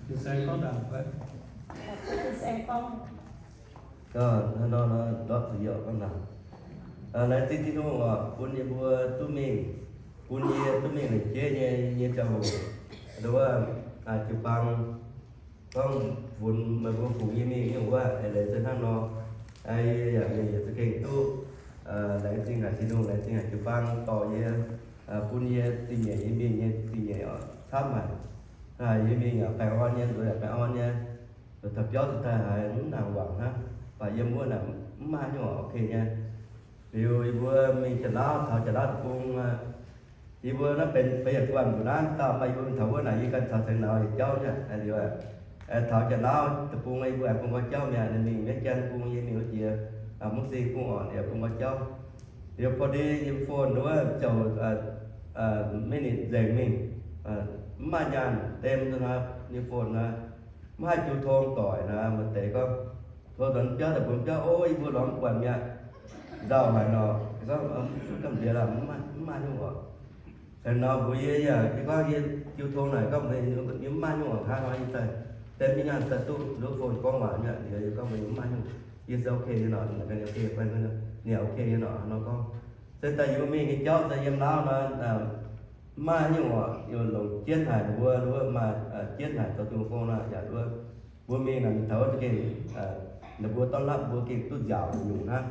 Gorngv hnangv nor, ndortv zuqc yie oc, gorngv hnangv. Laengz zingh Tin-Hungh oc, bun yie mbuo duqv mingh, bun yie duqv mingh lengc jeiv nyei, nyei ziangh hoc, nduov, jiu-baang gorngv funx meih mbuo fungx yie mingh nyungc wuov, eix leiz se hnangv nor. Yie yaac mingh yietc za'gengh duqv laengz zingh haic Tin-Hungh, laengz zingh haic jiu-baang dorh yie, bun yie zingh nyeic, yie mingh nyei zingh nyeic oc, camv haic. Yie mingh yaac baengh orn nyei, nzuonx yaac baengh orn nyei, taux biauv cingx daaih haiz mv nangc wangc hnangv, baac yiem wuov naaic mv maaih nyungc oc, ok nyei. Liuz yie mbuo mingh Janx-Lauv, taux Janx-Lauv deic-bung, yie mbuo naaiv benx feix yietc guanh mbuo naaiv dauh, maaih yie mbuo mingh taux wuov naaic, yie ganh caux Seng Nauz yietc jauv nyei. Liuz, taux Janx-Lauv deic-bung yie mbuo aengx bun nqoi jauv mi'aqv, ninh mingh Mienv Janx bung, yie mingh wuov jiex Mungv Sing bung oc, yaac bun nqoi jauv. Liuz pov ndie yie phone wuov ziouc minute nzengc mingh, mv maaih nyaanh, dem hnoi yie phone hnoi, mv haih jiu tong doic nor, maaih deix gorngv, tov nzuonx biauv daaih mbuox biauv, o, yie mbuo lorz mv buatc mi'aqv, nzauh haic nor. Gorngv, mv gamh nziex lorqc, mv maaih nyungc oc. Caux nor mbuox yie, yie gorngv yie jiu tong naaic gorngv mbuox yie mv maaih nyungc oc, hnangv nor yie daaih dem jienv nyaanh daaih duqv nduov phone gorngv waac nyei. Liuz yie gorngv mbuox yie mv maaih nyungc, yie se ok nyei nor, ninh ok, ninh ok nyei nor, nor gorngv. Se daaih yie mbuo mingh nyei jauv se yiem Laauv nor, mv maaih nyungc oc, yie longc jienv haic, ninh mbuo, ninh mbuo maaih jienv haic zoux Tin-Hungh gong nor, yaac mbuo, mbuo mingh naaic taux wuov za'gengh ninh mbuo dorn lapv mbuo gengh duqv nziaauc mbu'nyungc hnangv,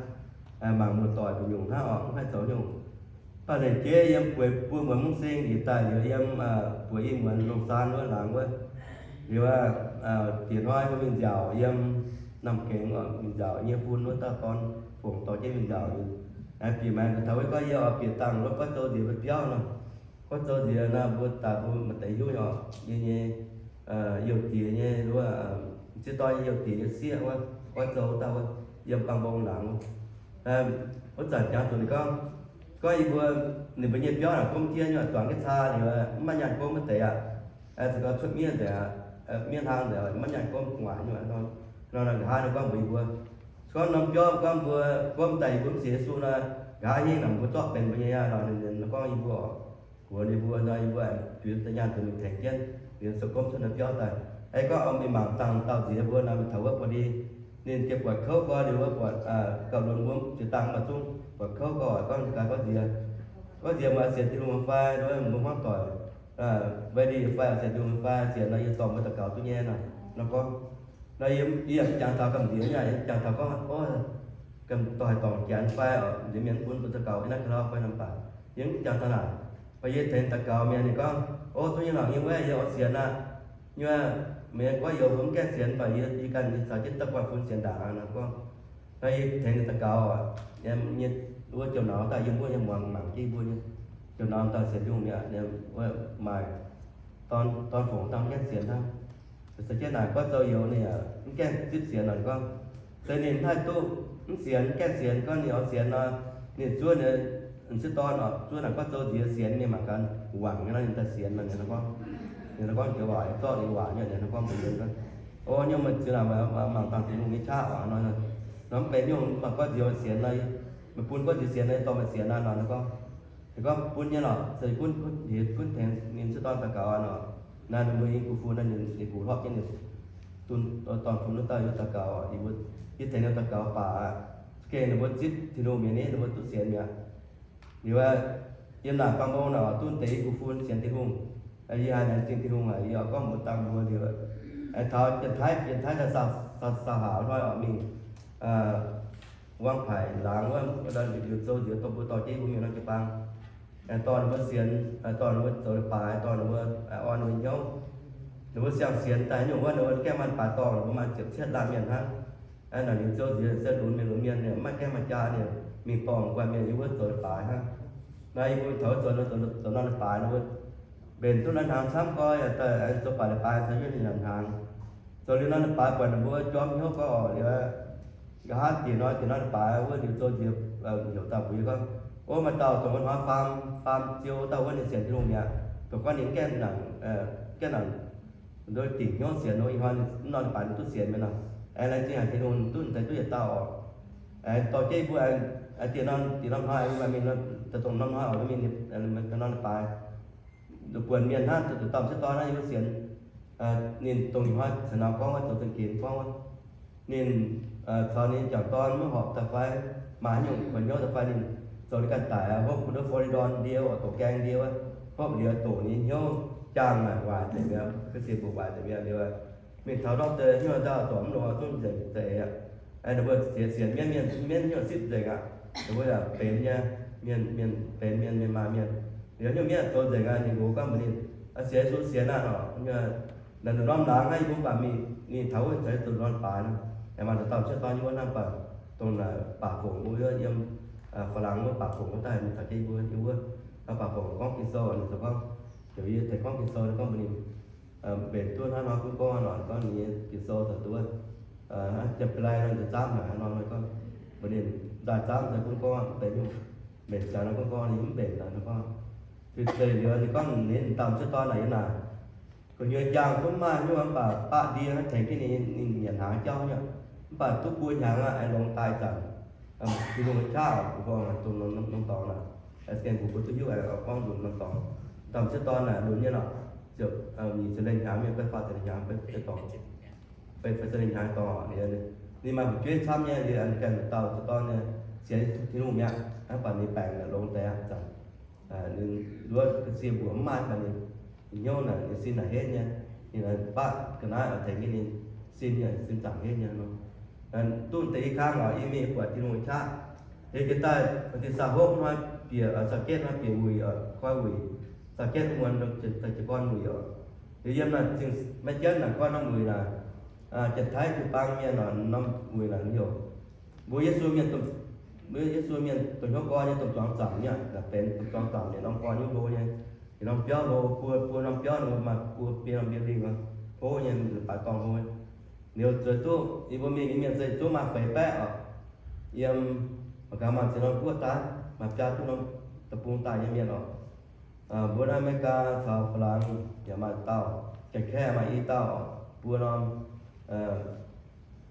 mangc muoz-doic mbu'nyungc hnangv oc, mv haih zoux nyungc. Mv baac lengc jeiv yiem bueix buo muonz Mungv Sing njiec daaih liuz, yiem bueix ih muonz Longc Saan wuov laangz wuov, liuz, diex hnoi mbuo mingh nziaauc yiem Namh Gengx oc, mingh nziaauc nyei fun wuov dauh dorn fongc dorh jienv mingh nziaauc liuz, bieqc maengx taux wuov gorngv yie oix bieqc dangh wuov goiv zou nziex mbuo biauv nor. Goiv zou nziex nor mbuo daaih mbuo maaih deix hiuv nyei oc, yie nyei youh diex nyei wuov, m'sieqv dorn nyei youh diex nyei sieqv wuov, goiv zou dauh wuov, yiem bang mbong laangz wuov. Wuov zanc jangx zuqc ninh gorngv, gorngv yie mbuo, ninh mbuo nyei biauv naaic gomv jieqv nyei, zuangx jienv caa liuz, mv maaih nyaanh gomv wuov deix aqv. Se gorngv cuotv miev nzengc aqv, miev hlang nzengc, mv maaih nyaanh gomv gu'nguaaic nyei. Nor, nor nqa'haav ninh gorngv mbuox yie mbuo, se gorngv norm biauv gorngv mbuo gomv daaih yie mbuo mv sienx Yesu nor, nqa'haav hingv naaic mbuo zorqv benx mbuo nyei aqv. Nor ninh gorngv yie mbuo oc, mbuox ninh mbuo nor, yie mbuo juix daaih nyaanh daaih mingh tengx jienv, liuz se gomv cuotv norm biauv daaih. Aengx gorngv mingh mangc dangh dauh nziex mbuo nor, mingh taux wuov buatc ninh, ninh ziouc buatc kouv gorx, liuz wuov buatc gauh lunx mbuo jiex dangh mv baac zungv buatc kouv gorx, gorngv gaax gorngv nziex, gorngv nziex meih sienx Tin-Hungh fai, mbuo hmuangv doic, ready fai, sienx Tin-Hungh fai, sienx nor yie dorh mbuo daux gaux duqv nyei nor. Nor gorngv, nor yie, yie yaac jangx taux gamh nziex nyei, yie jangx taux gorngv, o, gamh doic dorngc janx fai, nziex mienh bun mbuo daux gaux, yie naaiv ga'naaiv fai norm baac, yie mv jangx taux naaic. Baac yie tengx daux gaux mienh ninh gorngv, o, duqv nyei lorqc, nyei wuov yie oix sienx aqv. Nyei wuov, meih gorngv youz mbuo mv gaengh sienx, baac yie, yie ganh yie caux jienv daaih guanh fun sienx ndaangc nor gorngv. Nor yie tengx ninh daux gaux, nyei wuov joux nauz daaih yiem wuov nyei muangx mangc jienv yie mbuo nyei joux nauz daaih sienx Tin-Hungh mi'aqv, wuov maaih dorn, dorn fongc dangh mv gaengh sienx hnangv. Se jienv naaic goiv zou youz ninh yaac mv gaengh zipv sienx nor, ninh gorngv, se ninh haih duqv mv sienx, mv gaengh sienx, gorngv ninh oix sienx nor, ninh zuov ninh m'sieqv dorn oc, zuov naaic goiv zou nziex sienx, ninh mangc gaax wangc nyei nor, ninh daaih sienx nor, ninh gorngv, ninh gorngv joux waac zorqv ninh waac nyei, ninh gorngv mbuox yie, o, nyungc meih ziux naaic mangc dangh Tin-Hungh nyei qaqv oc nor. Nor mv benx nyungc, mv baac goiv nziex sienx nor, meih bun goiv nziex sienx nor, yie dorh meih sienx nor, nor ninh gorngv. Ninh gorngv, bun nyei lorqc, se gunv, gunv tengx ninh m'sieqv dorn daux gaux nor. Naaiv ninh mbuo yiem gux fun naaiv, ninh gux hlorpv jienv ninh dunh dorn fun wuov dauh yiem daux gaux, yie tengx ninh daux gaux baac aqv, gengh ninh mbuo zipv Tin-Hungh mi'aqv, ninh mbuo duqv sienx mi'aqv. Liuz, yiem naaic bang mbong naaic duqv deix yiem gux fun sienx Tin-Hungh. Yie haiz laengz zingh Tin-Hungh aqv, yie oix gorngv mbuox dangh mbuo liuz, taux Janx-Taiv, Janx-Taiv daaih saau haac hnoi oc mingh Wangv Paic laangz wuov, liuz zou nziex dorh mbuo dorh jienv mbuo mienh nor jiu-baang. Dorh ninh mbuo sienx, dorh ninh mbuo zoux leiz-baaix, dorh ninh mbuo orn ninh mbuo hnyouv. Ninh mbuo siang-sienx daaih nyungc wuov, ninh mbuo gaengh maaih leiz-baaix dorh, ninh mbuo maaih ziepc cietv laanh mienh hnangv. Naaic liuz zou nziex se lunx mienh, lunx mienh ninh mv maaih gaengh maaih jaa ninh mingh dorh guanh mienh yiem wuov zoux leiz-baaix hnangv. Naaiv yie mbuo taux wuov zoux, zoux norm leiz-baaix, ninh mbuo mbenc duqv naaiv hnaangx camv gorx, zoux baac leiz-baaix caux yie mingh naaic hnaangx. Zoux liuz norm leiz-baaix buatc ninh mbuo jorm hnyouv gorx oc, liuz nqa'haav diex hnoi, diex hnoi leiz-baaix wuov liuz zou nziex heuc dauh mbuox yie gorngv, o, maaih dauh dongh wuov hnoi faam, faam ziou dauh wuov ninh sienx Tin-Hungh mi'aqv. Dongh gorngv ninh gaengh nangc, gaengh nangc dingc hnyouv sienx nor, ih hnoi ninh norm leiz-baaix ninh duqv sienx mi'aqv nor. Aengx laengz zingh haic Tin-Hungh duqv deix duqv yietc dauh oc. Aengx dorh jienv mbuo aengx diex norm, diex norm hnoi aengx maaih mingh, dongh norm hnoi oc, mingh norm leiz-baaix buonc mienh hnangv, dauh m'sieqv dorn naaiv yie mbuo sienx Ninh dongh ih hnoi caux nauz gorngv wuov, zoux za'gengh gorngv wuov, ninh caux ninh juangc dorn maiv horpc daaih fai, maaih haaix nyungc kuonx hnyouv daaih fai, ninh zoux ninh ganh daic, hopv mbuo nduov Florida ndie, doqc gaeng ndie wuov, hopv liuz doqc ninh hnyouv jaang naaic waaic deix mi'aqv, ga'sie mbuoqc waaic deix mi'aqv liuz, mingh taux norm deix hnyouv daaih dorngc mv longx, zungv nzengc za'eix aqv. Ninh mbuo sienx, sienx mienv, mienh mienv hnyouv sipv nzengc aqv. Ninh mbuo yaac benx nyei, mienh, mienh benx mienh, mienh maaih mienh. Liuz hnyouv mienv zoux nzengc aqv, ninh nqox gorngv mbuox ninh, sienx Yesu sienx aqv nor, naaic norm laangz naaiv yie mbuo mv baac mingh, ninh taux wuov caux yie duqv norm baaix nor, aengx maaih dauh dauh sieqv dorn yie mbuo hnangv, baac dongh naaic baac fongc mbuo yiem Faalaangx wuov, baac fongc wuov daaih mingh taux jienv yie mbuo, yie mbuo baac fongc gorngv Ging-Sou, ninh ziouc gorngv, heuc yie tengx gorngv Ging-Sou, ninh gorngv mbuox ninh, mbenc duqv hnangv nor gunv gorngv nor, gorngv ninh nyei Ging-Sou zoux duqv, janx-biaa lai nor nziex zaamv naaic hnangv nor, gorngv mbuox ninh nzaaih zaamv nziex gunv gorngv mv benx nyungc, mbenc ziangx nor gunv gorngv ninh mv mbenc naaic nor gorngv. Zuqc zeiz liuz ninh gorngv ninh dauh sieqv dorn naaic yiem naaic gu'nyuoz jaang zungv maaih nyungc, mv baac baqv ndie naaiv tengx jienv ninh, ninh nyanc hnaangx jauv nyei. Mv baac duqv buo hnyangx aqv, aengx longx daaih zanc, Tin-Hungh qaqv oc, mbuo gorngv dongh norm dorngx naaic, gengh mbuo duqv hiuv aengx gorngv nzunc norm dorngx. Dauh sieqv dorn naaic lunx nyei nor, ziouc nyic ziepc lengh hnyangx mienh, fai faah ziepc lengh hnyangx, fai faah ziepc lengh hnyangx dorngx, ninh maaih fu'jueiv camv nyei, liuz ganh dauh sieqv dorn nyei sienx Tin-Hungh mi'aqv, mv baac ninh baengc longx deix aqv zanc. Ninh nduov ga'sie mbuoqc mv maaih, mv baac ninh hnyouv naaic, ninh sin naaic henv nyei, ninh baqv ga'naaiv oix tengx jienv ninh sin nyei, sin zaangc henv nyei nor. Duqv deix i kang oc, yie mingh buatc Tin-Hungh qaqv. Liuz jiex daaih dinh saa hopv hnoi bieqc, saa-getv hnoi bieqc wuic oc, koi wuic, saa-getv muonz daaih jiez gorn wuic oc. Liuz yiem naaic zingh maiv jienv naaic koi norm wuic naaic, Janx-Taiv jiu-baang mienh oc, norm wuic naaic heuc mbuo Yesu mienh, mbuo Yesu mienh dongh hnyouv gorn nyei domh zuangx zaamc nyei, naaic benx domh zuangx zaamc yietc norm gorn nyei hlo nyei, yietc norm biauv hlo, buo, buo norm biauv ninh maaih buo biei norm biei lingh oc, hlo nyei, baaix dorngh hlo. Liuz zueiz duqv yie mbuo mingh nyei mienh se zungv maaih feix baeqv oc. Yiem mangc gaax maaih ziex norm guoqv daaih, maaih biaa duqv norm deic-bung daaih nyei mienh oc. Mbuo naaiv America caux Faa^laangx yaac maaih dauh, Janx-Kaeqv maaih i dauh, buo norm,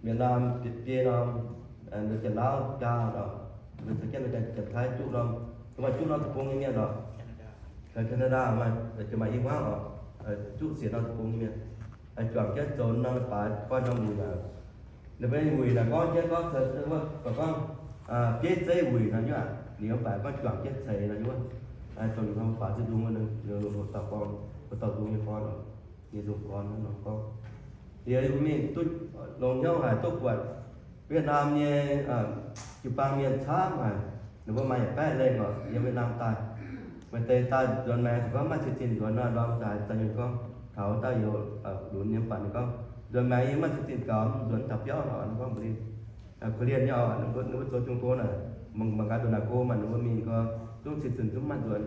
Việt Nam biei norm, Janx-Lauv biaa oc, Janx-Taiv juqv norm, maaih juqv norm deic-bung nyei mienh oc. Canada maaih, maaih i hmuangv oc, juqv siec norm deic-bung nyei mienh. Juangc jienv zoux norm baaix goiv norm wuic naaic. Ninh mbuo wuic naaic gorngv jienv gorngv, gorngv bieiv zeiv wuic nor nyuoqv, liuz mv baac gorngv juangc jienv ceix nor nyuoqv. Dongh ninh baaix ziex nzung, dauh gorn, dauh nzung nyei gorn, nyei nzung gorn nor gorngv. Liuz mbuo mingh duqv longx hnyouv haic, duqv buatc Việt Nam nyei jiu-baang mienh camv haic, ninh mbuo maaih yietc baeqv lengh oc, yiem Việt Nam daaih. Maaih deix daaih nzuonx maengx, gorngv maiv ciex zinh nzuonx nor, ndorm daaih za'gengh gorngv taux daaih youz lunx nyei, mv baac ninh gorngv nzuonx maengx yie maiv ciex zinh gaux, nzuonx taux biauv nor, ninh gorngv mbuox ninh, korv-lienh nyei oc, ninh mbuo zoux jiu-baang naaic, mangc gaax nduqc naaic go, maaih ninh mbuo mingh gorngv zungv ciex zinh zungv maiv nzuonx.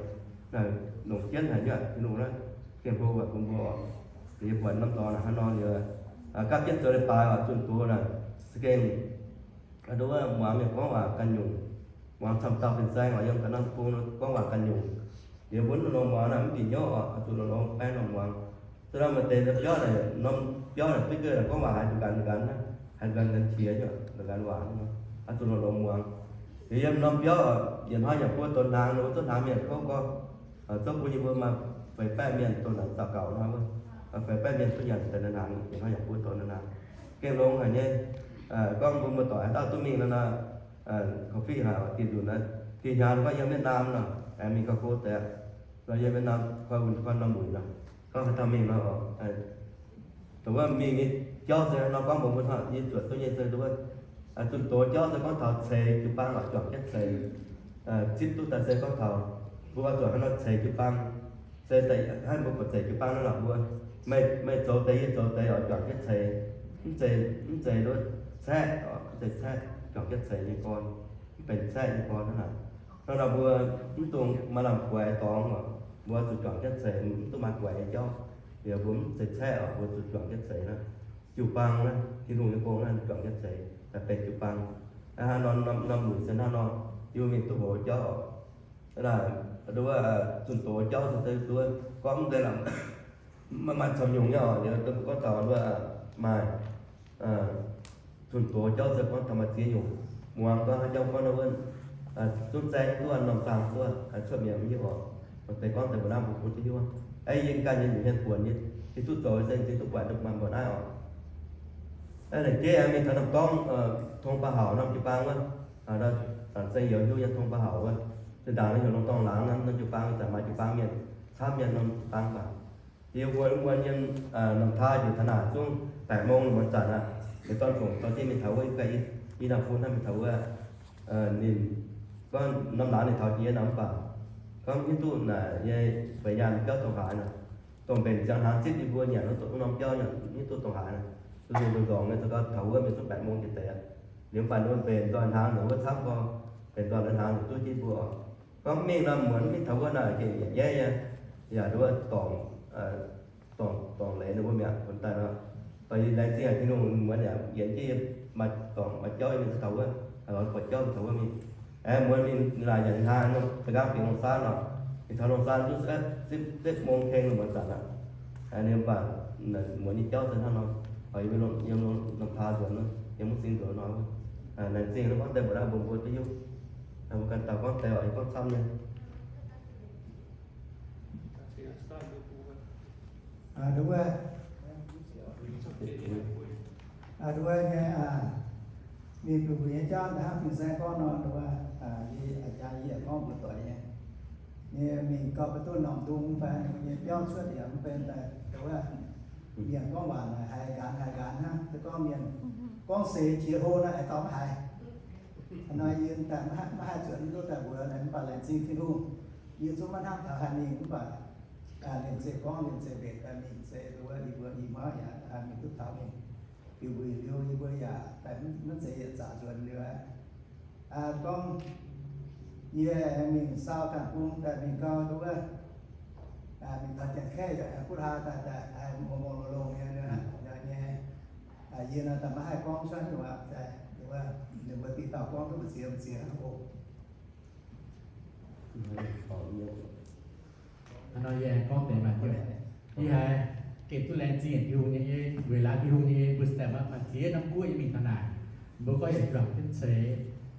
Naaic longc jienv haic nyei, Tin-Hungh naaiv gengh hlo waac bun mbuo oc. Yie buatc norm dorngx naaic hnangv nor liuz, gapv jienv zoux leiz-baaix oc, zunh doz naaic za'gengh Aa, nduov muangx mienh gorngv waac ganh nyungc. Muangx camv dauh fin-saeng oc, yiem ga'naaiv bung gorngv waac ganh nyungc. Liuz mbuo norm muangx naaic mv bieqc hnyouv oc, zuqc longx-longx baeng norm muangx. Zuqc nor maaih deix biauv naaic, norm biauv naaic duqv geh gorngv waac haiz nqanx nqanx, haiz nqanx nqanx qiex nyei, nqanx waac, zuqc longx-longx muangx. Liuz yiem norm biauv, yietc hnoi yaac buo donx hnaangx, ninh mbuo zungv hnaangx mienh kouv gorngv, zouv bun yie mbuo maaih feix baeqv mienh dongh naaic zaux gaux hnangv wuov, feix baeqv mienh duqv nyanc deix hnaangx, yietc hnoi yaac buo donx hnaangx. Gengh longx haic nyei. Gorngv mbuo muoz-doic haaix dauh duqv mingh nor, coffee haic, dinh nzunc naaiv, dinh hnyangx gorngv yiem Việt Nam nor, aengx mingh gauh go deix. Nor yiem Việt Nam koi wuonh koi norm wuic nor, gorngv haaix dauh mingh nor, dongh wuov mingh nyei jauv se nor gorngv mbuox mbuo hnangv, yie zuotc duqv nyei se dongh wuov, zunh doz jauv se gorngv taux ceix jiu-baang oc, juangc jienv ceix. Zipv duqv daaih se gorngv taux mbuo oix zuqc hnangv nor ceix jiu-baang. Se daaih hnangv mbuo buatc ceix jiu-baang nor, mbuo, meih, meih zoux deix, yie zoux deix oc, juangc jienv ceix. Mv zeiz, mv zeiz nduov caeqv oc, mv zeiz caeqv, juangc jienv ceix nyei gorn, mv benx caeqv nyei gorn hnangv naaic. Hnangv nor mbuo mv dungx maaih lamh guaix dorngx oc, mbuo zuqc juangc jienv ceix, mv dungx maaih guaix nyei jauv. Liuz mbuo mv zeiz caeqv oc, mbuo zuqc juangc jienv ceix naaiv. Jiu-baang naaiv, Tin-Hungh nyei gong naaiv juangc jienv ceix daaih benx jiu-baang. Hnangv nor norm wuic se hnangv nor, yie mbuo mingh duqv hoc jauv oc. Naaic, nduov, zunh doz jauv se duqv gorngv mv deix lamh, maaih, maaih camv nyungc nyei oc. Liuz mbuo gorngv taux nduov maaih zunh doz jauv se gorngv taux maaih ziex nyungc. Muangx gorngv haaix jauv gorngv nduov, zungv zaeng duqv, norm zaang duqv, cuotv mi'aqv mv hiuv oc. Maaih deix gorngv deix mbuo naaiv mbuo butv duqv hiuv. Aeqv, yie ganh nyei nyungc hmien buonc nyei, Hiuv duqv zoux se zinh duqv buatc maaih mbuo naaiv oc. Laengz jeiv mingh taux norm gorngv tong baan hauc norm jiu-baang wuov, zanc zeng youz hiuv nyei tong baan hauc wuov, zinh ndaangc heuc longc dorngh laangz norm jiu-baang, zanc maaih jiu-baang mienh camv mienh norm jiu-baang baac yie wuonx wuonx yiem norm taa njiec taux naaic zungv baeqc mong muonz zanc aqv. Yietc dorn fongc dorh jienv mingh taux wuov, i naaic fun hnangv mingh taux wuov, ninh gorngv norm laangz ninh taux jiex nor mv baac gorngv hiuv duqv naaic nyei feix nyaanh biauv dongh haaix nor, dongh mbenc ziangx hnaangx zipv yie mbuo nyanc wuov norm biauv nyanc hiuv duqv dongh haaix nor, duqv ninh mbuo nzorngx nyei za'gau taux wuov mingh zungv baeqc mong jiex deix aqv. Liuz mv baac ninh mbuo mbenc nzoih hnaangx nor wuov camv gorngv, mbenc nzoih lorz hnaangx nor zuov jienv mbuo oc. Gorngv mingh nor muonz mingh taux wuov naaic gengh yaac nyaiv nyei, yaac nduov dorngc, dorngc, dorngc leiz ninh mbuo mi'aqv, bun daaih nor. Dongh yie laengz zingh haic Tin-Hungh muonz yaac yienx jienv yie maaih dorngc maaih jauv yie mingh taux wuov, lorz buatc jauv mingh taux wuov mingh. Aengx muonz ninh laaic yaac hnaangx nor, za'gangv bieqc Longsaanv oc. Ninh taux Longsaanv zungv setv mong teng muonz zanc aqv. Ninh mv baac muonz nyei jauv se hnangv nor, yie mbuo yiem norm taa nzuonx, yiem mv sing nzuonx nor, laengz zingh gorngv deix mbuo naaiv mbuo mbuo duqv hiuv. Mbuo ganh dauh gorngv deix oc, yie gorngv camv nyei. Nduov wuov, nduov wuov nyei, mingh biux mbuox nyei jauv, hnangv fin-saeng gorngv nor, nduov wuov, yie jangx yie gorngv mbuox doic nyei, nyei mingh gauh mv duqv norm ndung fai ninh nyei biauv cuotv yaac mv benx daaih, nduov wuov, mienh gorngv waac naaic haiz nqanx haiz nqanx hnangv, se gorngv mienh gorngv seix qiex hlo naaic haaix dauh mv haiz. Hnoi yie daaih maiv haih zuotc mv duqv daaih mbuox naaic, mv baac laengz zingh Tin-Hungh, yie zungv maiv hnamv taux haih mingh, mv baac liemh zeih gorngv liemh zeih mbenc daaih mingh se nduov wuov yie mbuo i hmuangv yaac haih mingh duqv taux mingh. Biux mbuox liuz yie mbuo yaac daaih maiv zeiz yietc zaqc nzuonx liuz aqv. Gorngv yie mingh saau ganh bung daaih mingh gau nduov wuov, mingh taux Janx-Kaeqv yaac aengx kuv hlaa daaih, daaih mongh mongh longh longh nyei, nyei. Yie nor daaih maiv haih gorngv cuotv nyei waac, ninh mbuo diqc dauh gorngv duqv mbu'ziex mbu'ziex hnangv oc. Hnangv nor yie aengx gorngv deix maaih hnyouv. Yie haiz gengh duqv laengz zingh Tin-Hungh nyei, weic laaix Tin-Hungh nyei, mbuo se daaih maaih ziex norm guoqv yie mingh taux naaic. Mbuo gorngv yietc juangc jienv ceix,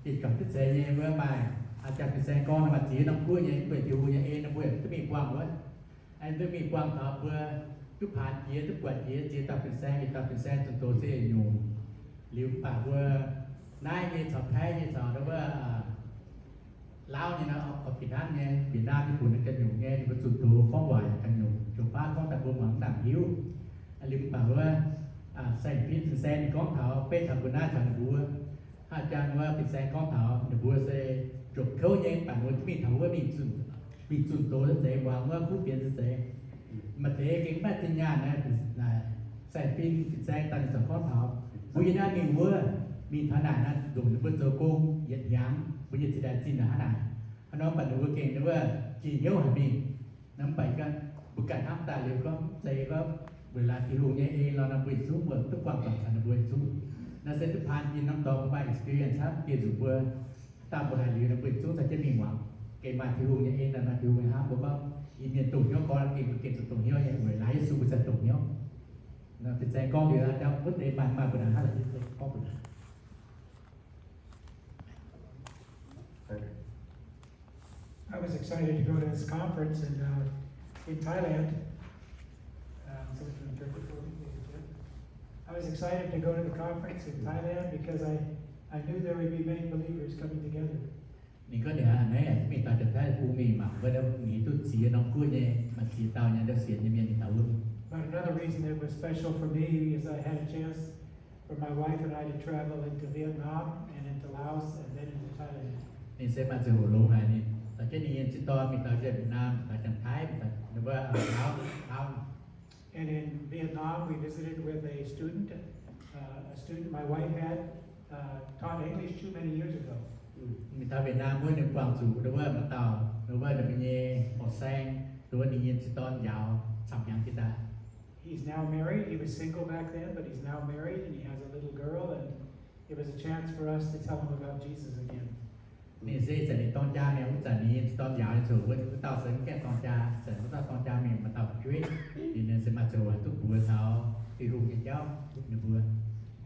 yietc juangc jienv ceix nyei wuov maaih, aa, jangx fin-saeng gorngv maaih ziex norm guoqv nyei, guoqv Tin-Hungh nyei ei nor mbuo yaac duqv mingh buangh wuov. Aengx duqv mingh buangh taux mbuo duqv paanx jiex, duqv buatc jiex ziex dauh fin-saeng, yietc dauh fin-saeng zunh doz se yietc nyungc. Liuz mv baac mbuo naaiv nyei caux Taiv nyei caux wuov Laauv nyei nor, oix fih hnangv nyei, Vietnam nyei funx ganh nyungc nyei, ninh mbuo zunh doz gorngv waac yaac ganh nyungc, jomc baav gorngv daaih mbuo muangx mv nangc hiuv. Liuz mv baac wuov, saeng-fim fin-saeng ninh gorngv taux beiv taux mbuo naaiv caux ninh mbuo, haaix jangx wuov fin-saeng gorngv taux ninh mbuo se jomc kouv nyei, mv baac ninh mbuo mingh taux wuov mingh zunh doz se zeiz, muangx wuov kuv fienx se zeiz. Maaih deix gengh maiv zinh nyaanh naaiv, saeng-fim fin-saeng daaih ninh ziouc gorngv taux mbuo yie naaiv mingh wuov, mingh taux naaic naaiv ndongc ninh mbuo zoux gong yietc hnyangx, mbuo nyei zinh daaih zinh naaic hnangv naaic. Hnangv nor mv baac ninh mbuo gengh wuov jiex hnyouv haic mingh. Nor mv baac mbuo ganh hnamv daaih liuz gorngv mv zeiz gorngv weic laaix Tin-Hungh nyei ei nor, nor mbuo yietc zungv mbuo duqv buangh doic caux ninh mbuo yietc zungv. Naaiv se duqv paan jiex norm dorngx maaih experience hnangv, dieh nzunc mbuo, dangh mbuo haiz liuz nor mbuo yietc zungv caux jienv mingh muangx. Gengh maaih Tin-Hungh nyei ei nor, maaih Tin-Hungh nyei hnamv, mbuo gorngv Iu-Mienh doqc hnyouv gorngv gengh, gengh zuqc doqc hnyouv nyei, weic laaix Yesu mbuo caux doqc hnyouv. Nor fin-saeng gorngv liuz, wuov deix maaih, maaih mbuo naaic hnangv la'jiex gorngv mbuo naaic. I was excited to go to this conference in, uh, in Thailand. Um, someone can interpret for me, please, Jeff. I was excited to go to the conference in Thailand because I, I knew there would be many believers coming together. Ninh gorngv ninh hnangv naaiv mingh taux Janx-Taiv bung mingh mangc wuov, ninh hiuv duqv ziex norm guoqv nyei, maaih ziex dauh nyei ndau sienx nyei mienh mingh taux wuov. But another reason it was special for me is I had a chance for my wife and I to travel into Vietnam and into Laos and then into Thailand. Ninh se maaih ziangh hoc longx haic, ninh caux jienv ninh nyei ziex dorn mingh taux Việt Nam, mingh taux Janx-Taiv, mingh taux wuov Laos, Laos. And in Vietnam, we visited with a student, uh, a student my wife had, uh, taught English too many years ago. Mingh taux Việt Nam wuov ninh buangh zuqc wuov maaih dauh, wuov ninh nyei horqc saeng, wuov ninh nyei ziex dorn njaaux camv hnyangx jiex daaih. He's now married. He was single back then, but he's now married and he has a little girl, and it was a chance for us to tell him about Jesus again. Ninh se ih zanc ninh dorng jaa mingh, wuov zanc ninh nyei ziex dorn njaaux nyei ziouc, wuov dauh se mv gaengh dorng jaa, ih zanc wuov dauh dorng jaa mingh, maaih dauh fu'jueiv. Ninh se maaih ziangh hoc duqv mbuox taux Tin-Hungh nyei jauv bun ninh mbuo.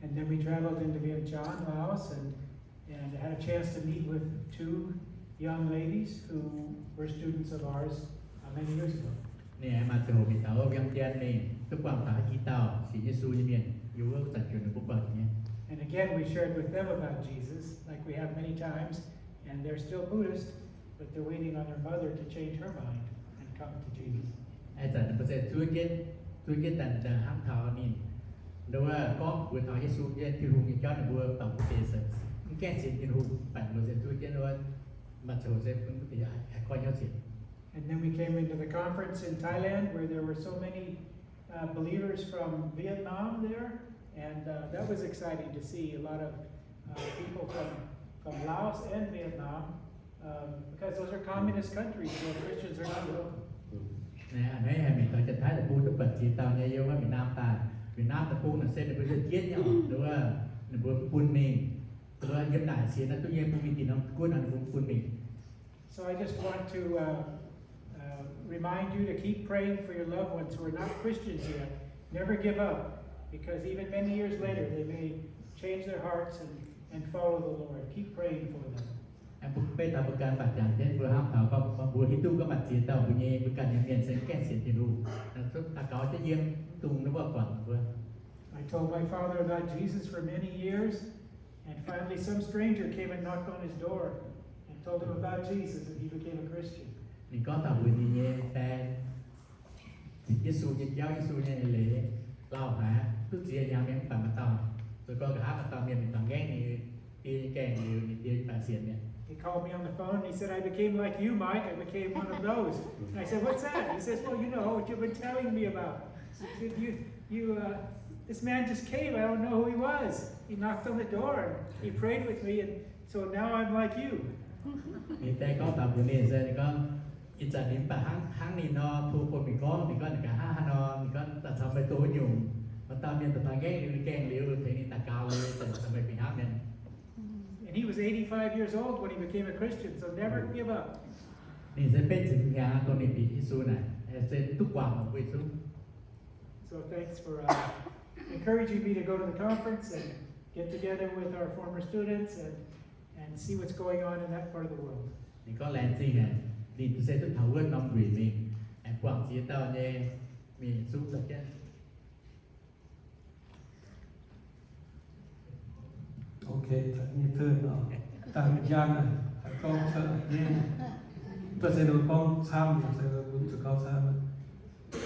And then we traveled into Vientiane, Laos, and, and had a chance to meet with two young ladies who were students of ours, uh, many years ago. Ninh aengx maaih ziangh hoc mingh taux wuov Vientiane mingh, duqv buangh taux haaix dauh sienx Yesu nyei mienh, yiem wuov zanc juoz ninh mbuo buangh nyei. And again, we shared with them about Jesus, like we have many times, and they're still Buddhist, but they're waiting on their mother to change her mind and come to Jesus. Ih zanc ninh mbuo se zuov jienv, zuov jienv daaih hnamv taux ninh, nduov gorngv mbuox taux Yesu nyei Tin-Hungh nyei jauv ninh mbuo, mv baac mbuo deix se mv gaengh sienx Tin-Hungh, mv baac ninh mbuo se zuov jienv wuov, maaih ziangh hoc se mbuo deix haih gorngv hnyouv sienx. And then we came into the conference in Thailand where there were so many uh, believers from Vietnam there, and uh, that was exciting to see a lot of uh, people from, from Laos and Vietnam, um, because those are communist countries where Christians are not welcome. Naaiv, naaiv haih mingh taux Janx-Taiv deic-bung duqv buatc ziex dauh nyei yiem wuov Việt Nam daaih. Việt Nam deic-bung naaic se ninh mbuo se jienv nyei oc, wuov ninh mbuo mv bun mingh. Wuov yiem naaic sienx naaiv duqv nyei bun mingh, dinh norm gunv naaic ninh mbuo mv bun mingh. So I just want to uh, uh, remind you to keep praying for your loved ones who are not Christians yet. Never give up, because even many years later, they may change their hearts and, and follow the Lord. Keep praying for them. Mbuo beiv taux mbuo ganh mbatc jangx jienv mbuo hnamv taux gorngv mbuo hiuv duqv gorngv maaih ziex dauh mbuo nyei, mbuo ganh nyei mienh se mv gaengh sienx Tin-Hungh. Naaiv daux gaux jienv yiem, mv dungx ninh mbuo guangc mbuo. I told my father about Jesus for many years, and finally some stranger came and knocked on his door and told him about Jesus, and he became a Christian. Ninh gorngv taux mbuox ninh nyei die, Yesu nyei jauv, Yesu nyei leiz, lauh haic, duqv ziex hnyangx mienh mv baac maaih dauh, zoux gau nqa'haav maaih dauh mienh mingh taux ngaengv ninh die nyei gaengh liuz, ninh die mv baac sienx mi'aqv. He called me on the phone and he said, I became like you, Mike. I became one of those. And I said, what's that? He says, well, you know what you've been telling me about. He said, you, you, uh, this man just came. I don't know who he was. He knocked on the door and he prayed with me, and so now I'm like you. Ninh die gorngv taux mbuox ninh se, ninh gorngv, ih zanc ninh mv baac hnangv, hnangv ninh nor, tov bun mingh gorngv, ninh gorngv ninh nqa'haav haaix nor, ninh gorngv daaih caux meih doh nyungc. Maaih dauh mienh daaih taux ngaengv liuz, gaengh liuz, tengx ninh daux gaux liuz, daaih caux meih fih hnangv mienh. And he was eighty-five years old when he became a Christian, so never give up. Ninh se betv ziepc hnyangx dongh ninh bieqc Yesu naaic, se duqv guangc mbuo yietc zungv. So thanks for uh, encouraging me to go to the conference and get together with our former students and, and see what's going on in that part of the world. Ninh gorngv laengz zingh aqv, ninh se duqv taux wuov norm nquinc mingh, aengx buangh ziex dauh nyei mienh yietc zungv daaih jienv. Ok, nyei tơn oc. Dangh njang naaic, haih gorngv cuotv nyei. Mv baac se ninh gorngv camv, se mbuo zuqc gorngv camv.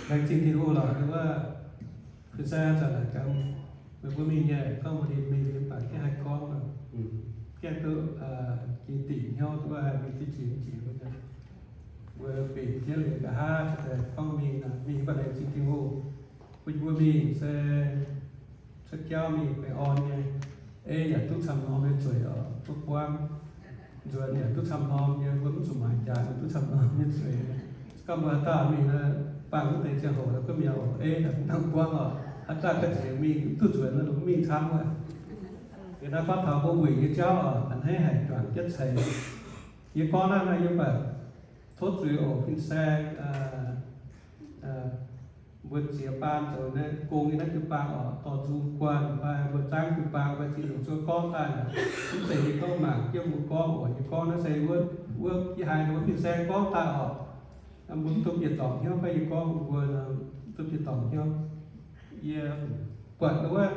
Laengz zingh Tin-Hungh lorqc, wuov fin-saeng zanc naaic gaax, meih mbuo mingh nyei, gorngv mbuo ninh mingh nyei mv baac gaengh haih gorngv, gaengh duqv jiex dingc hnyouv, duqv haih mingh duqv jiex jiex wuov. Mbuo bieqc jienv liuz nqa'haav daaih gorngv mingh, mingh mv baac laengz zingh Tin-Hungh. Bun mbuo mingh se cuotv jauv mingh baengh orn nyei. Ei yaac duqv camv norm nyei zueiz oc, duqv buangv. Nzuonx yaac duqv camv norm nyei, mbuo mv zuqc maaiz jaax, duqv camv norm nyei zueiz. Se gorngv mbuo haaix dauh mingh, baamh wuov deix ziangh hoc, kuv mi'aqv oc, ei yaac mv dangh buangv oc. Haaix dauh ga'nyiec mingh mv duqv nzuonx, mv mingh camv wuov. Liuz naaiv gorngv taux mbuo wuic nyei jauv oc, a'hneiv haic juangc jienv ceix. Yie gorngv naaiv naaiv yie mv baac tov zuiz oc, fin-saeng, mbuo ziex baan zoux naaiv gong nyei naaiv jiu-baang oc, dorh nzung guanh fai mbuo zaangv jiu-baang fai zinh longc zuov gorngv daaih naaic, mv zeiz yie gorngv mangc jienv mbuo gorngv oc. Yie gorngv naaiv se wuov, wuov yie haiz wuov fin-saeng gorngv daaih oc. Mbuo mv duqv bieqc dorngc hnyouv, fai yie gorngv mbuo mv duqv bieqc dorngc hnyouv. Yie buatc wuov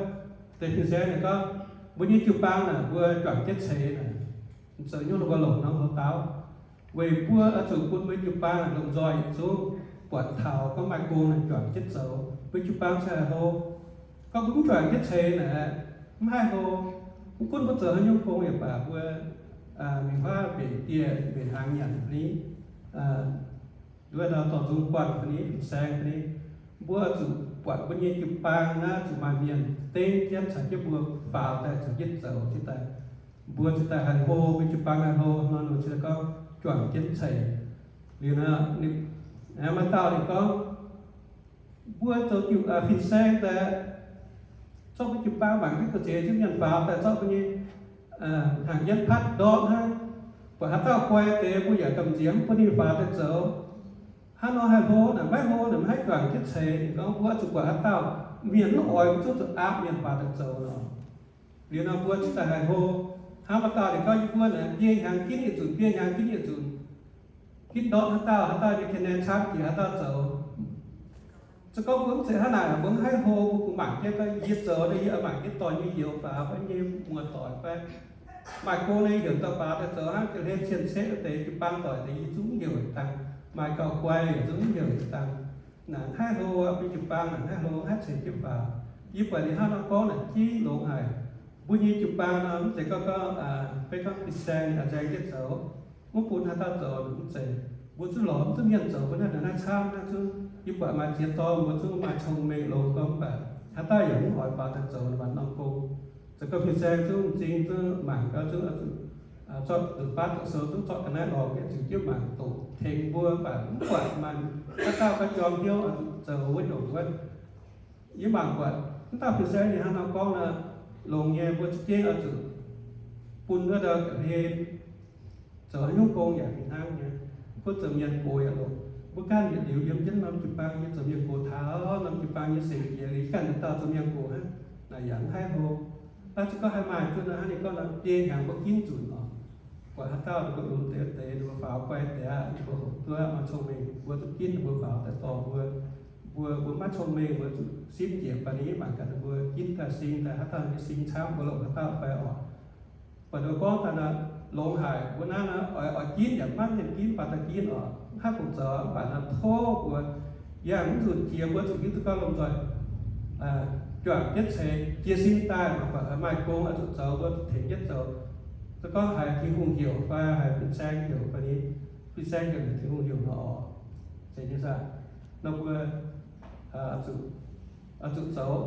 deix fin-saeng naaic gorngv, mbuo nyei jiu-baang naaic mbuo juangc jienv ceix naaic, zoux nyungc ninh mbuo longc norm houx-daaux. Weic mbuo oix zuqc bun mbuo jiu-baang lomh nzoih yietc zungv buatc taux gorngv maaih gong naaic juangc jienv zoux, mbuo jiu-baang se haih hlo. Gorngv mbuo mv juangc jienv ceix naaic, mv haih hlo. Mv gunv mbuo zoux haaix nyungc gong yaac baac, mbuo mingh huaav mbenc dieh mbenc hnaangx nyanc ni, nduov nor dorh nzung guanh ni, fin-saeng ni, mbuo zuqc buatc mbuo nyei jiu-baang naaiv zuqc maaih mienh dengv jienv caux jienv mbuo faaux daaih caux jienv zoux jienv daaih. Mbuo cingx daaih haih hlo, mbuo jiu-baang haih hlo nor, ninh cingx daaih gorngv juangc jienv ceix. Liuz nor, maaih dauh ninh gorngv, mbuo zoux jiu, fin-saeng daaih zorqv mbuo jiu-baang mangc jienv ga'zeix jienv mienh faaux daaih zorqv mbuo nyei hnaangx jienv patv ndortv hnangv. Buatc haaix dauh guai deix mbuo yaac gamh nziex mv bun ninh faaux daaih zoux. Hnangv nor haih hlo naaic, maiv hlo naaic maiv haih juangc jienv ceix. Ninh gorngv mbuo zuqc buatc haaix dauh mienh mv oix, mbuo zuqc zuqc aapv mienh faaux daaih zoux nor. Liuz nor mbuo cingx daaih haih hlo. Hnangv maaih dauh ninh gorngv, yie mbuo naaic biei hnyangx ginv yietc zunc, biei hnyangx ginv yietc zunc, ginv ndortv haaix dauh, haaix dauh nyei ka-naen camv jiex haaix dauh zoux. Se gorngv mbuo mv zeiz hnangv naaic, mbuo mv haih hlo, mbuo kungx mangc jienv gorngv yie zoux nor, yie oix mangc jienv dorh yie hnyouv faaux, yie nyei muoz-doic fai maaih gong nyei heuc dauh faaux daaih zoux hnangv, ga'hlen cien-ceqv deix jiu-baang doic deix yie zungv heuc dangh, maaih gauh guai yaac zungv heuc dangh. Naaic mv haih hlo, mbuo jiu-baang naaic mv haih hlo, mv haih ceix jienv faaux. Yie buatc ninh hnangv nor gorngv naaic jiv longx haic. Mbuo nyei jiu-baang nor mv zeiz gorngv gorngv, beiv gorngv fin-saeng ninh a'nzaeng jienv zoux, mv bun haaix dauh zoux mv zeiz. Mbuo zungv lorz mv duqv mienh zoux, mbuo naaiv nor naaiv camv naaiv zungv. Yie buatc maaih ziex dorn mbuo zungv maaih cong-mengh longx gorngv, mv baac haaix dauh yaac mv oix faaux daaih zoux maaih norm gong. Zoux gau fin-saeng zungv m'zing zungv mangc gau zungv, zorqv nzuqc baav doqc sou zungv zorqv ga'naaiv lorz nyei ziux jienv mangc doqc tengx mbuo, mv baac mv buatc maaih haaix dauh gauh jorm hnyouv zoux wuov nyungc wuov. Yie mangc buatc mv dauh fin-saeng ninh hnangv nor gorngv nor, longx nyei, mbuo za'gengh oix zuqc bun wuov ndau ga'hlen zoux haaix nyungc gong yaac fih hnangv nyei. Mv gunv zoux mienh gox yaac longx. Mbuo ganh yietc liuz yiem jienv norm jiu-baang nyei zoux mienh gox taux norm jiu-baang nyei seix jiex liuz, ganh yietc dauh zoux mienh gox hnangv, naaic yaac mv haih hlo. Naaiv zungv gorngv haih maaih duqv nor, hnangv ninh gorngv nor, biei hnyangx mbuo ginv nzunc oc. Buatc haaix dauh ninh mbuo lunx deix deix, ninh mbuo faaux guai deix aqv, ninh mbuo hoqc duqv maaih cong-mengh, mbuo zuqc ginv ninh mbuo faaux daaih dorh mbuo. Mbuo, mbuo maiv cong-mengh, mbuo zuqc simv njiec fai ninh mangc gaax ninh mbuo ginv daaih sing daaih, haaix dauh nyei sing camv, mbuo longc haaix dauh fai oc. Buatc ninh mbuo gorngv daaih nor, longx haic. Mbuo naaiv nor, oix, oix ginv yaac maiv mienh ginv, faaux daaih ginv oc, mv haih fungc zoux. Mv baac nor tov mbuo yangh mv nzunc jiex, mbuo zuqc hiuv duqv gorngv lomh nzoih juangc jienv ceix jiez sin daaih, mv baac maaih gong oix zuqc zoux, mbuo zuqc tengx jienv zoux. Se gorngv haiz Tin-Hungh heuc fai haiz fin-saeng heuc fai ni, fin-saeng heuc, Tin-Hungh heuc nor oc, zeiz nyei saah? Nor mbuo oix zuqc zoux.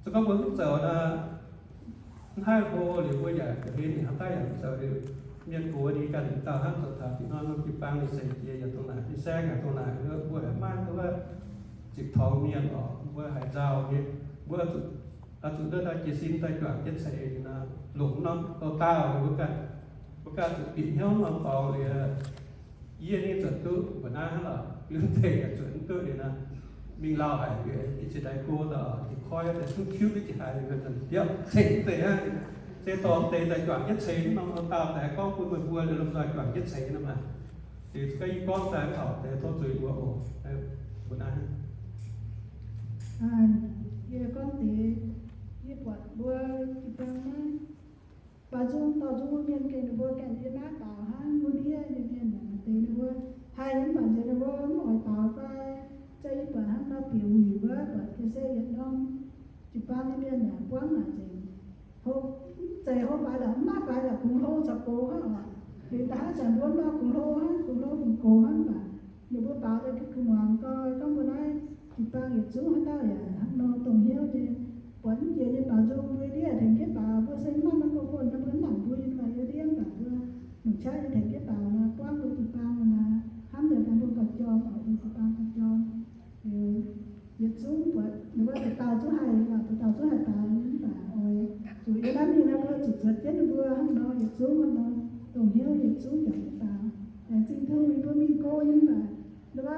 Se gorngv mbuo mv zoux nor, mv haih hlo liuz mbuo yaac ga'hlen ninh hnangv daaih yaac mv zoux liuz, mienh gox ninh ganh dauh hnangv zoux taux dih norm norm jiu-baang ninh seix jiex yaac dongh naaic, fin-saeng yaac dongh naaic, mbuo yaac maiv duqv ziepc torngx mienh oc, mbuo haiz nzauh nyei. Mbuo oix zuqc ndau jiez sin daaih juangc jienv ceix nor, longc norm dorh daauh liuz mbuo ganh, mbuo ganh zuqc bieqc hnyouv norm dorngx liuz, yie ninh zuotc duqv mbuo naaiv hnangv lorqc, liuz deix yaac zuotc mv duqv liuz nor, mingh lauh haic liuz, jiex ndaix go daaih, jiex koiv daaih, zungv tiuv duqv jiex haaix liuz, diepv cengx deix hnangv. Se dorh deix daaih juangc jienv ceix norm dorh daauh daaih gorngv bun meih mbuo liuz lomh nzoih juangc jienv ceix nor maah. Liuz gorngv yie gorngv daaih taux deix tov zuiz mbuo oc. Mbuo naaiv yie gorngv deix, yie buatc mbuo jiu-baang naaiv, baaux nzung dorh nzung mienh gengh ninh mbuo ganh yie naaiv baaux hnangv, mbuo ndiev nyei mienh naaic maaih deix ninh mbuo haih nyei, mv baac nziex ninh mbuo mv oix baaux fai, za'gengh buatc hnangv nor bieqc wuic wuov, buatc ga'sie yietc norm jiu-baang nyei mienh naaic buangv naaic nzengc. Hopv, mv zeiz hopv faix lorqc, mv maaih faix lorqc, kungx hlo caux gox hnangv oc. Liuz da'haav zanc mbuo nor kungx hlo hnangv, kungx hlo kungx gox hnangv baac, ninh mbuo baaux daaih kuv kuv muangx gau, gorngv mbuo naaiv jiu-baang yietc zungv haaix dauh yaac hnangv nor dongh hnyouv nyei. Buatc mv jiex nyei baaux nzung mbuo ndiev tengx jienv baaux, mbuo se mv maaih microphone nor mbuo mv nangc mbuo nyei, mbuo ndiev mv baac mbuo longc qaqv nyei tengx jienv baaux nor, buangv mbuo jiu-baang nor, hnamv deix daaih mbuo gauh jorm oc, mbuo jiu-baang gauh jorm. Liuz yietc zungv buatc ninh mbuo dauh dauh zungv haih, dauh dauh zungv haih baaux nyei, mv baac oix zuqc yiem naaiv mingh nor mbuo zuqc zuotc jienv ninh mbuo hnangv nor, yietc zungv hnangv nor, dongh hnyouv yietc zungv juangc jienv baaux. Laengz zingh Tin-Hungh yie mbuo mingh go nyei, mv baac nduov,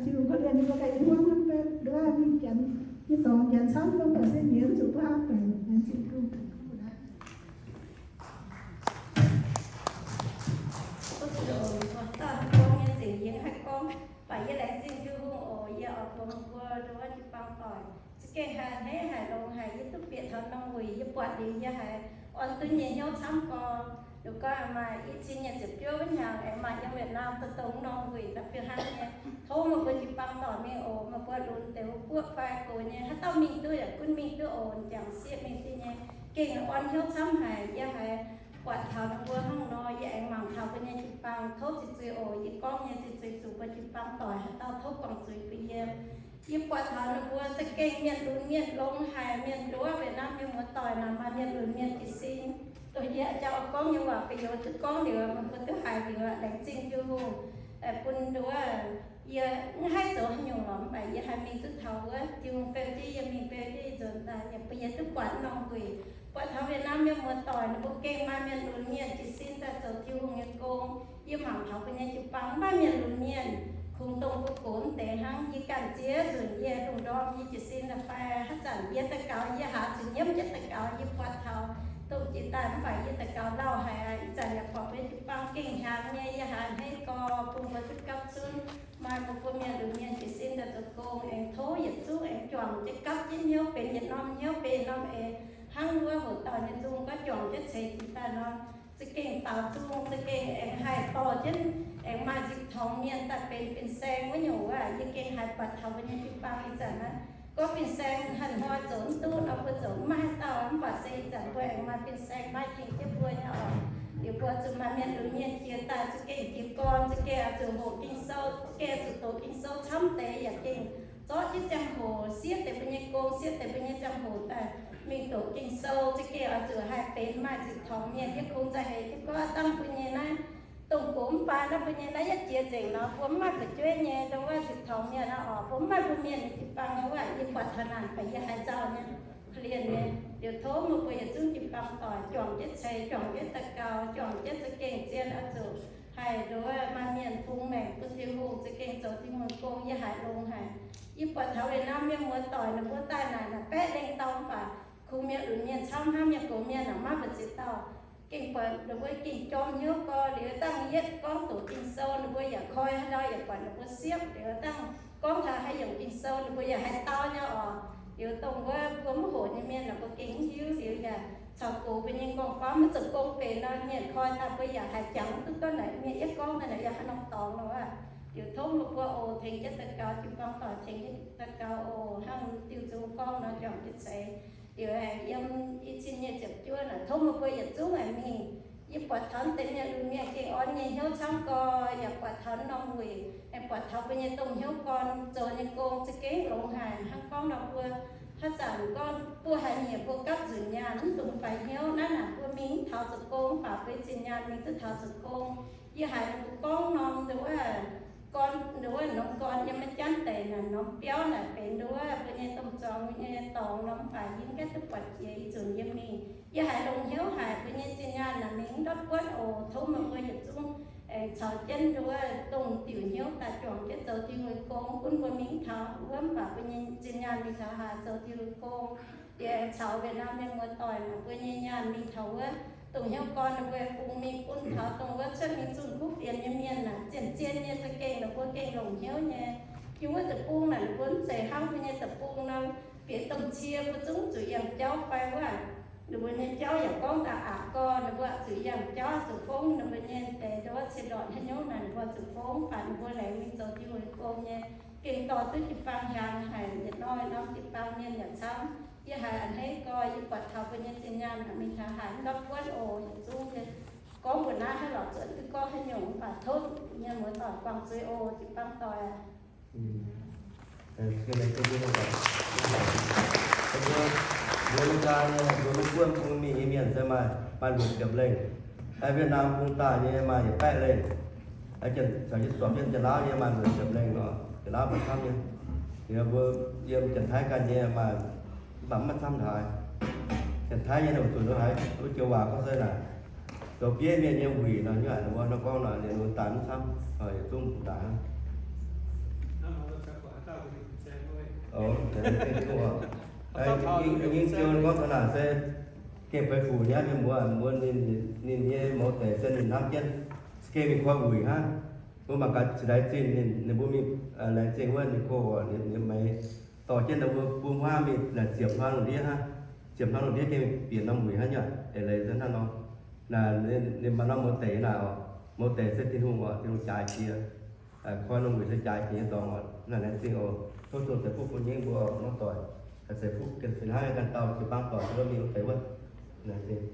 Tin-Hungh korv-lienh yie mbuo ganh nyei hmuangv hnangv, mv baac nduov mingh janx nyei dorngx janx camv, mv baac se nyiemz zuqc mbuo haaix deix. Laengz zingh Tin-Hungh. Gorngv nyei zingc yie haih gorngv, mv baac yie laengz zingh Tin-Hungh oc. Yie oix mbuox meih mbuo nduov jiu-baang doic, za'gengh haiz hneiv haic, longx haic. Yie duqv bieqc taux norm wuic, yie buatc liuz yie haiz orn duqv nyei hnyouv camv gorx. Liuz gorngv maaih i cin nyic ziepc juov wuov hnyangx aengx maaih yiem Việt Nam daaih dongh norm wuic daaih fih hnangv nyei. Tov meih mbuo jiu-baang doic mingh oc. Meih mbuo lunx deix wuov guoqv fai gox nyei, haaix dauh mingh duqv yaac gunv mingh duqv oc. Jangx sieqv mingh duqv nyei. Gengh orn hnyouv camv haic. Yie haiz buatc taux ninh mbuo hnangv nor, yie aengx mangc taux mbuo nyei jiu-baang. Tov ziqc zuiz oc. Yie gorngv nyei ziqc zuiz zuqc mbuo jiu-baang doic haaix dauh tov buangh zuiz bun yie. Yie buatc taux ninh mbuo za'gengh mienh lunx mienh longx haic. Mienh nduov Việt Nam nyei muoz-doic naaic maaih mienh lunx mienh jiez sin. Dongh yie jauv gorngv nyei waac, ba'youz duqv gorngv liuz, meih mbuo duqv haiz liuz, laengz zingh Tin-Hungh bun nduov. Yie mv haih zoux haaix nyungc lorqc, mv baac yie haih mingh duqv taux wuov, Tin-Hungh beu jienv yie mingh, beu jienv yie nzuonx daaih, yie bun yie duqv buatc norm wuic, buatc taux Việt Nam mienh muoz-doic ninh mbuo gengh maaih mienh lunx mienh jiez sin daaih zoux Tin-Hungh nyei gong. Yie mangc taux mbuo nyei jiu-baang mv maaih mienh lunx mienh, kungx dongh mbuo gox deix hnangv. Yie ganh ziex nzunc yie lungh ndorm yie jiez sin daaih fai haaix zanc yie daux gaux, yie haaz zuqc nyiemv jienv daux gaux, yie buatc taux dongh Yie daaih mv baac yie daux gaux lauh haic, ih zanc yaac buatc mbuo jiu-baang gengh hnyangx nyei, yie haiz a'hneiv gorx bun mbuo duqv gapv zunv. Maaih mbuo, mbuo mienh lunx mienh jiez sin daaih zoux gong, aengx tov yietc zungv aengx juangc jienv gapv jienv hnyouv, benx yietc norm hnyouv, benx yietc norm eix, hnangv wuov hoc dauh nyei nzung gorngv juangc jienv ceix jiez daaih nor, za'gengh baaux nzung, za'gengh aengx haih dorh jienv, aengx maaih nzipc torngx mienh daaih benx fin-saeng wuov nyungc wuov. Yie gengh haiz buatc taux mbuo nyei jiu-baang ih zanc naaiv, gorngv fin-saeng hanh hnoi zoux mv duqv nor, mbuo zoux mv maaih haaix dauh, mv baac se ih zanc mbuo aengx maaih fin-saeng maiv tengx jienv mbuo nyei oc. Liuz mbuo zuqc maaih mienh lunx mienh jiex daaih, za'gengh jiex gorn, za'gengh oix zuqc hoqc Ging-Sou, za'gengh zuqc doqc Ging-Sou camv deix, yaac gengh zorqv jienv ziangh hoc siev deix mbuo nyei gong, siev deix mbuo nyei ziangh hoc daaih mingh doqc Ging-Sou. Za'gengh oix zuqc haih benx maaih nzipc torngx mienh hietv kungx za'heix jienv gorngv dangh mbuo nyei naaiv dongh gox mv baac naaiv mbuo nyei naaiv yietv jiex nzengc nor, mbuo mv maaih fu'jueiv nyei, dongh wuov nzipc torngx mienh naaiv oc, mbuo mv maaih mbuo mienh nyei jiu-baang wuov, yie buatc taux naaic baac yie haiz nzauh nyei, kouv lienh nyei. Liuz tov meih mbuo yietc zungv jiu-baang doic juangc jienv ceix, juangc jienv daux gaux, juangc jienv za'gengh zien oix zuqc haih nduov maaih mienh bungx maengc bun Tin-Hungh, za'gengh zoux Tin-Hungh gong. Yie haiz longx haic. Yie buatc taux Việt Nam mienh muoz-doic ninh mbuo daaih naaic, naaic baeqv lengh dauh mv baac kungx mienh lunx mienh camv hnangv, mienh gox mienh naaic maiv mbu'ziex dauh. Gengh buatc ninh mbuo gengh jorm hnyouv gorx, liuz dangh yietv gorngv doqc Ging-Sou ninh mbuo yaac koi haaix ndau yaac buatc ninh mbuo siepv, liuz dangh gorngv taux haaix nyungc Ging-Sou ninh mbuo yaac haih dau nyei oc. Liuz dongh wuov mbuo mv hoqc nyei mienh naaic mbuo gengh mv hiuv, liuz yaac caux gox mbuo nyei gorngv-gorngv maiv zoux gong benx nor, mienh koi daaih mbuo yaac haih jangx duqv gorngv naaic mienh yietv gorngv naaic yaac haaix nor dorngx nor wuov. Liuz tov meih mbuo oc tengx jienv daux gaux, jiu-baang doic tengx jienv daux gaux oc, hnangv diuh nzung gorngv nor, juangc jienv ceix. Liuz aengx yiem i cin nyei ziepc juov naaic, tov meih mbuo yietc zungv aengx mingh. Yie buatc taux deix mienh lunx mienh gengh orn nyei hnyouv camv gorx, yaac buatc taux norm wuic, aengx buatc taux mbuo nyei domh hnyouv gorn zoux nyei gong za'gengh longx haic. Hnangv gorngv nor mbuo haaix zanc gorngv buo haic nyiec mbuo gapv nzunc nyaanh mv dungx faix hnyouv. Naaiv naaic mbuo mingh mv taux zoux gong, mv baac mbuo zinh nyaanh mingh duqv taux zoux gong. Yie haiz ninh mbuo gorngv norm nduov gorn, nduov norm gorn yiem maiv janv deix naaic, norm biauv naaic benx nduov mbuo nyei domh zuangx nyei dorngx nor, mv baac yie mv gaengh duqv buatc jiex ih zunc yie mingh. Yie haiz longx hnyouv haic, mbuo nyei zinh nyaanh naaic mingh ndortv buonv oc. Tov meih mbuo yietc zungv aengx caux jienv nduov dongh diuc hnyouv daaih juangc jienv zoux Tin-Hungh gong. Gunv mbuo mingh taux wuov, mv baac mbuo nyei zinh nyaanh mingh taux haaix zoux Tin-Hungh gong. Yie aengx caux Việt Nam mienh muoz-doic naaic, mbuo nyei nyaanh mingh taux wuov, dongh hnyouv gorn ninh mbuo bungx mingh bun taux dongh wuov cuotv mingh zunh kuv fienx nyei mienh naaic, zien-zien nyei za'gengh ninh mbuo gengh longc hnyouv nyei. Yiem wuov deic-bung naaic ninh mbuo mv zeiz hnangv mbuo nyei deic-bung nor, bieqc domh cie mbuo zungv zuqc yangh jauv fai wuov. Ninh mbuo nyei jauv yaac gorngv daaih aqc gorx, ninh mbuo zuqc yangh jauv zuqc fongv ninh mbuo nyei deix nduov cie ndortc haaix nyungc naaic, ninh mbuo zuqc fongv, mv baac ninh mbuo laengz mingh zoux Tin-Hungh gong nyei, gengh dorh duqv jiu-baang hiaangx haic. Yietc norm norm jiu-baang mienh yaac camv. Yie haiz a'hneiv gorx, yie buatc taux mbuo nyei zinh nyaanh naaic mingh taux haaix ndortv buonv oc. Yietc zungv nyei gorngv mbuo naaiv haaix lorqc zuotc duqv gorngv haaix nyungc, mv baac tov mienh muoz-doic guangc zuiz oc, jiu-baang doic. Mbuo, mbuo America nyei, mbuo mv buonv bung mingh nyei mienh se maaih, maaih luoqc ziepc lengh. Aengx Việt Nam bung daaih nyei maaih yietc baeqv lengh. Aengx caux yie zuangx mienh Janx-Laauv nyei maaih luoqc ziepc lengh nor, Janx-Laauv maaih camv nyei. Liuz mbuo yiem Janx-Taiv ganh nyei maaih, mv baac mv maaih camv haaix. Janx-Taiv nyei ninh zuqc haaix, wuov joux waac gorngv se naaic, zoux bieiv mienh nyei wuic nor, nyuoqc ninh mbuo nor gorngv nor, ninh mbuo daaih mv camv, yietc zungv daaih hnangv. Nyingv ziouc gorngv taux naaic se gengh feix fuc nyei mienh mbuo, mbuo ninh, ninh nyei mouz deic se ninh hnamv jienv, gengh mingh koi wuic hnangv. Mbuo mangc gaax cingx laengz zingh ninh, ninh mbuo mingh laengz zingh wuov ninh go, ninh meix dorh jienv ninh mbuo bun huaav mingh naaic ziepc hnoi lungh ndiev hnangv. Ziepc hnoi lungh ndiev gengh bieqc norm wuic hnangv nyei, eix leiz se hnangv nor. Naaic ninh maaih norm mouz deic naaic oc, mouz deic se Tin-Hungh oc, Tin-Hungh jaaix jiex. Koi norm wuic se jaaix jiex nyei dorngx oc. Naaiv laengz zingh oc. Tov Tin-Hungh ceix fuqv bun nyei mbuo muoz-doic, ceix fuqv ganh fih hnangv ganh dauh jiu-baang doic mbuo mingh wuov deix wuov. Laengz zingh.